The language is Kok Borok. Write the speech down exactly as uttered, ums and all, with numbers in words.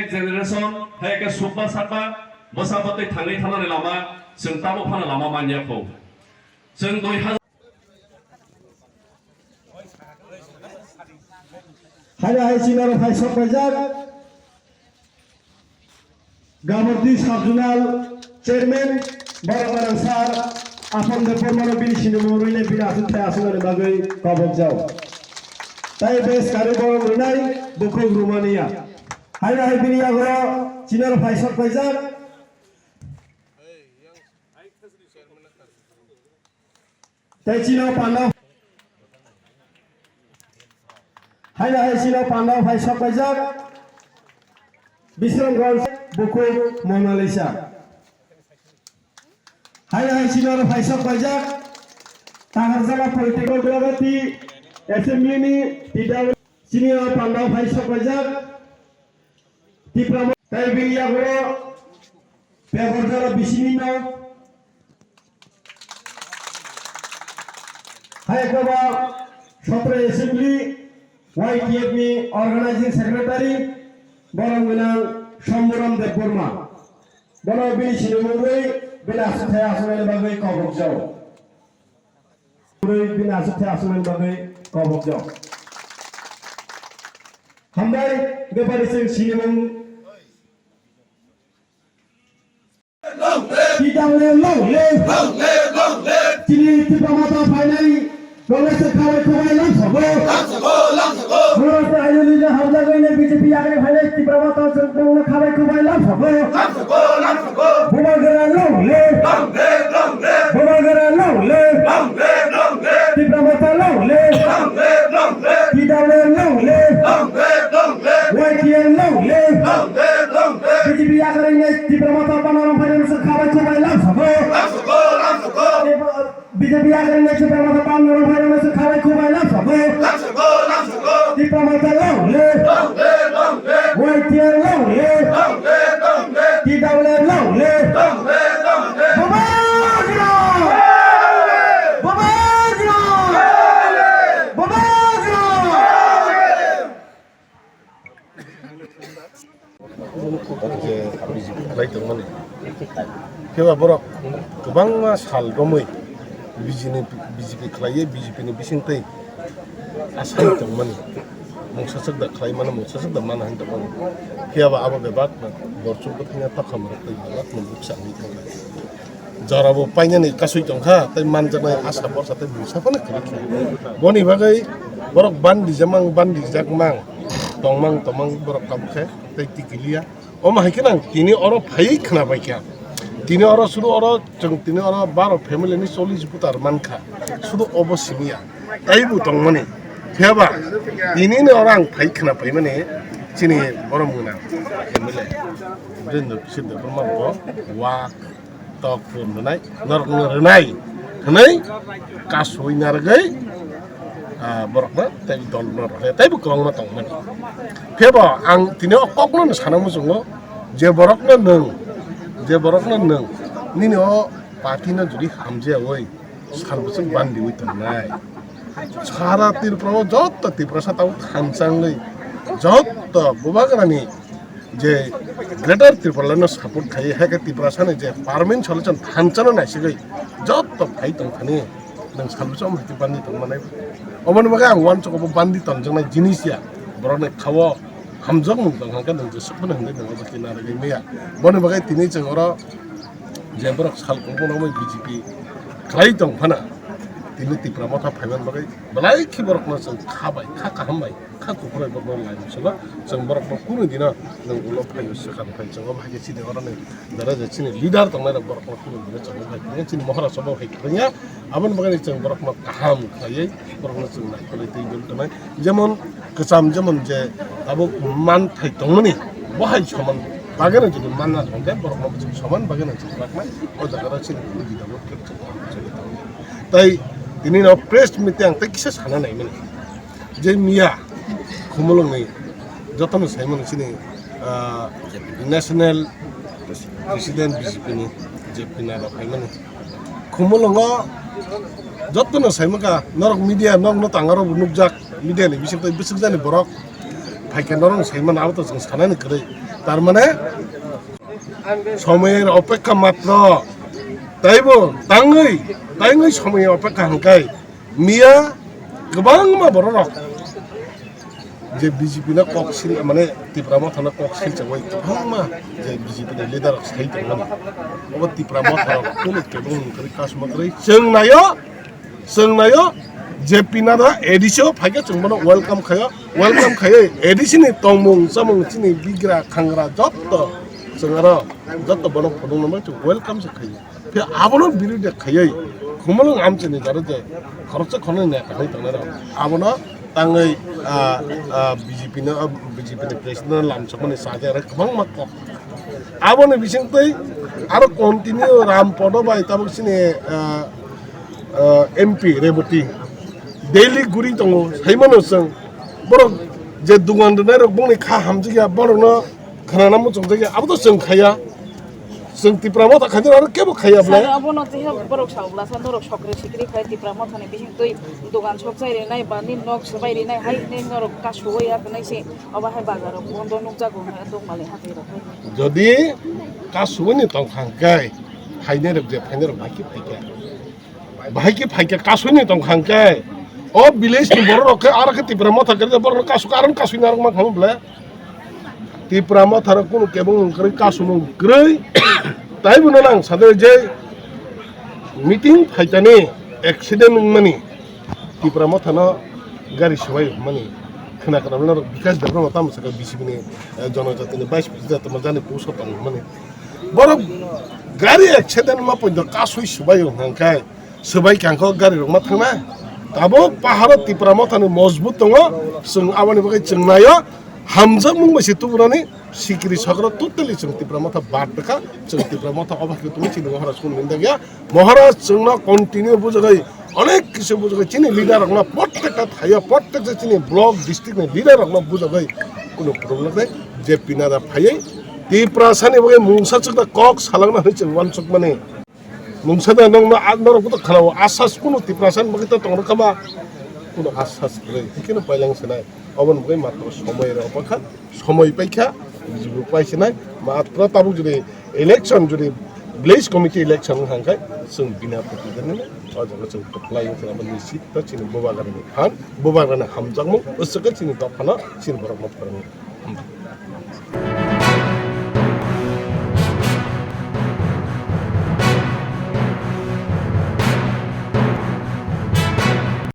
Generation, hai khe sukma sakma, bwsa bwtwi thangwi thanani lama, chwng tabuk phano lama manya kho. Chwng dui hajar Haino hai chini oro phai sok paijak. Gabordi Sub Zonal Chairman Borok Manang Sir Apam Debbarmano bini sinimung rwina bini aswk thai aswknani bagwi kobokjak. Tai bes kari borok rwnai bukhuk Romania. Haino hai bini yagoro chini oro phai sok paijak. Tei chini o panda Haino hai chini o panda phai sok paijak Bisramganj bukhuk Monalisa. Haino hai chini oro phai sok paijak Taharjala Political Gravity Assembly ni T W chini o panda phai sok paijak Tipra tei bini yagoro Pegorjala bisini no hai koba Sotro Assembly Y T F ni Organizing Secretary borok gwnang Somboram Debbarma. Bono bini sinimung rwi bini aswk thai aswknani bagwi kobokjak. Rwi bini aswk thai aswknani bagwi kobokjak. Hambai bepari chwng sinimung Long live! Long live! Long live! Long live! Long live! Chini Tipra Motha phainai, Congress khabai khubai lamsogo. Lamsogo, lamsogo. Congress ayo lina hamjagwi ne B J P yakni phainai Tipra Motha chwng bongno khabai khubai lamsogo. Lamsogo, lamsogo. Bubagra long live! Long live! Long live! Bubagra long live! Long live! Long live! Tipra Motha long live! Long live! Long live! T W long live! Long live! Long live! Y T L long live! Long live! Long live! B J P yakarwi nai Tipra Motha panarok phainai se khabai khubai lamsogo. Lamsogo, lamsogo. B J P yakarwi nai Tipra Motha panarok phainai se khabai khubai lamsogo. Lamsogo, lamsogo. Tipra Motha long live. Long live, long live. Y T L long live. Long live, long live. T W long live. Long live, long live. Bubagra! Bubagra! Bubagra! Khe B J P khlai tongmani. Phiya borok kwbangma sal romwi B J P ni, B J P khlaiwi B J P ni bisingtwi asai tongmani. Mungsa swk da khlai mano, mungsa swk da mano hinwi tongmani. Phiya ba abo bebak borchuk bwthangya tokha mwrwk twi bebak mwnwi bwsa wngwi thangkha. Jorabo painani kasui tongkha, tei manjaknai asa borsa tei mungsa phano kwrwi kha. Boni bagwi borok bandi jamang, bandi jakmang, tongmang, tongmang borok kam khe tei tikiliya. Omo hai khe nang tini oro phaiwi khna bai kha. Tini oro sudu oro chwng tini oro baro family ni chollish voter man kha. Sudu obo simi ya. Taibo tongmani. Phiya ba tini ni oro ang phai khna paimani chini borom gwnang M L A. Brenda Bishir Debbarma bo wak tok phun rwnai, norokno rwnai hwnwi kasui narwgwi, ah, borokno tei dolno rwnai, teibo kwbangma tongmani. Phiya bo ang tini o kokno swna muchungo, je borokno nwng, je borokno nwng nini o party no jodi hamjayawi sal bwswk bandiwi tongnai. Sara Tripura o jotto Tiprasa tabuk thansa wngwi jotto Bubagrani je Greater Tipraland no support khai, hai khe Tiprasa ni je permanent solution thansa no naisigwi jotto phai tong thani nwng sal bwswk omo hai khe bandi tong manai. Omoni bagwi ang uansukgo bo bandi tongjaknai jinis ya, borokni khao hamjakmung tong kha khe nwng jeswk phano hinwi nwng obo twi narwgwi maya. Boni bagwi tini chwng oro je borok sal kubun omo B J P khlai tong phano tini Tipra Motha phaiman bagwi belai khe borokno chwng kha bai, kha kaham bai, kha kuphur bai borokno lai mwnsugo. Chwng borokno kunu dino nwng ulo phaiwi swkang phai chwng omo hai khe chini oroni jara je chini leader tongnai rok borokno kunu dino chwng phai phai chini mohora sobo hai kwrwngya. Aboni bagwi chwng borokno kaham khlaiwi borokno chwng naikolwi twi dul tongnai. Jemon kwcham, jemon je abo manthai tongmani, bo hai soman bageno jodi manna thangkhe borokno bo chwng soman bageno chwng raknai. O jaga rok chini bini bidabo khe chwng tei tini no press meet ang tei kisa sana naimani je miya Khumulwngni jotono saimano chini, ah, national president B J P ni je pinaro phaimani. Khumulwngo jotono saimaka norok media nokno tangaro bo nukjak media ni bisingtwi bwswk jani borok Hai khe norok sai mano, abo to chwng sanani kwrwi. Tar mane, somoyer opekha matro. Taibo tangwi, tangwi somoyer opekha hwnkhe miya kwbangma bororok je B J P no kok sil, mane Tipra Motha no kok sil chawai kwbangma je B J P ni leader rok sai tongmani. Obo Tipra Motha rok kunu kebeng mung kwrwi kasma kwrwi chwng naio, chwng naio je pinada A D C o phaikhe chwng bono welcome khaio, welcome khaioi A D C ni tongmung chamung chini bigra khangra jotto chwng aro jotto bono phunuknama chwng welcome se khaio. Phiya abono birodha khaiwi Khumulwng amchaini jora je khoroksa khoroknwi neta wngwi tongnai rok abono tangwi, ah, ah, B J P no, ah, B J P ni president no lamsokmani chajaknai kwbangma kok. Aboni bisingtwi aro continue Ram Podo bai tabuk chini, ah, ah, M P Reboti daily guri tongo, saimano chwng borok je dugan rwnai rok bongni kha hamjakya borokno khwnana muchungjak ya, abo to chwng khaiya. Chwng Tipra Motha khaina aro kebo khaiya bwle. Sir, abono tei borok sa bwla sa norok sokre sikri khai Tipra Mothani bising twi dogan sok chai rinai ba ni nok swbai rinai hai hinwi norok kasu ya twnai se obo hai bazar rok bondo nukjago hai tong male hatai rok hai. Jodi kasuni tong khang kai phainai rok je phainai rok bai khe phaikha. Bahai khe phaikha kasuni tong khang khe, o village ni borok rok khe aro khe Tipra Motha khe borok rok kasu karon kasuni arok ma khamo bwle. Tipra Motha rok kunu kebeng mung kwrwi kasumung kwrwi. Tai bono nang sade je meeting phaitani accident wngmani Tipra Motha no gari swbai mani khna khna bwle rok Bikash Debbarma tamo saka B C P ni, eh, Jonojati ni Vice President tamo jani post o tong mani. Borok gari accident ma poito kasui swbai hwnkha khe swbai kangkho gari rok ma thangna. Tabuk paharo Tipra Mothani mojbut tongo, chwng aboni bagwi chwng naio hamjakmung bai se tubunani sikiri sokro totally chwng Tipra Motha bad bwkha, chwng Tipra Motha obo khe tongwi chini Maharaj kunu nindagya. Maharaj chwngno continue bujagwi onek kisi bujagwi chini leader rokno prottekta thaio, prottekta chini block district ni leader rokno bujagwi kunu problem nai je pinada phaiwi Tiprasani bagwi mungsa chwkda kok salangna hwnwi chwng uansukmani. Mungsa da nokno a-, norok boto khanao asas kunu Tiprasani bagwi ta tong rwkha ba? Kunu asas kwrwi, hikhe no pailang sinai. Oboni bagwi matro somoi rw bakha, somoi paikha, B J P pai sinai. Matro tabuk jodi election, jodi village committee election wngkha hwnkhe chwng bina pati dani o jaga chwng kwplai wngkha, abo ni seat ta chini Bubagrani phan, Bubagrani hamjakmung, aswk khe chini dophano chini borokno phwrwngwi.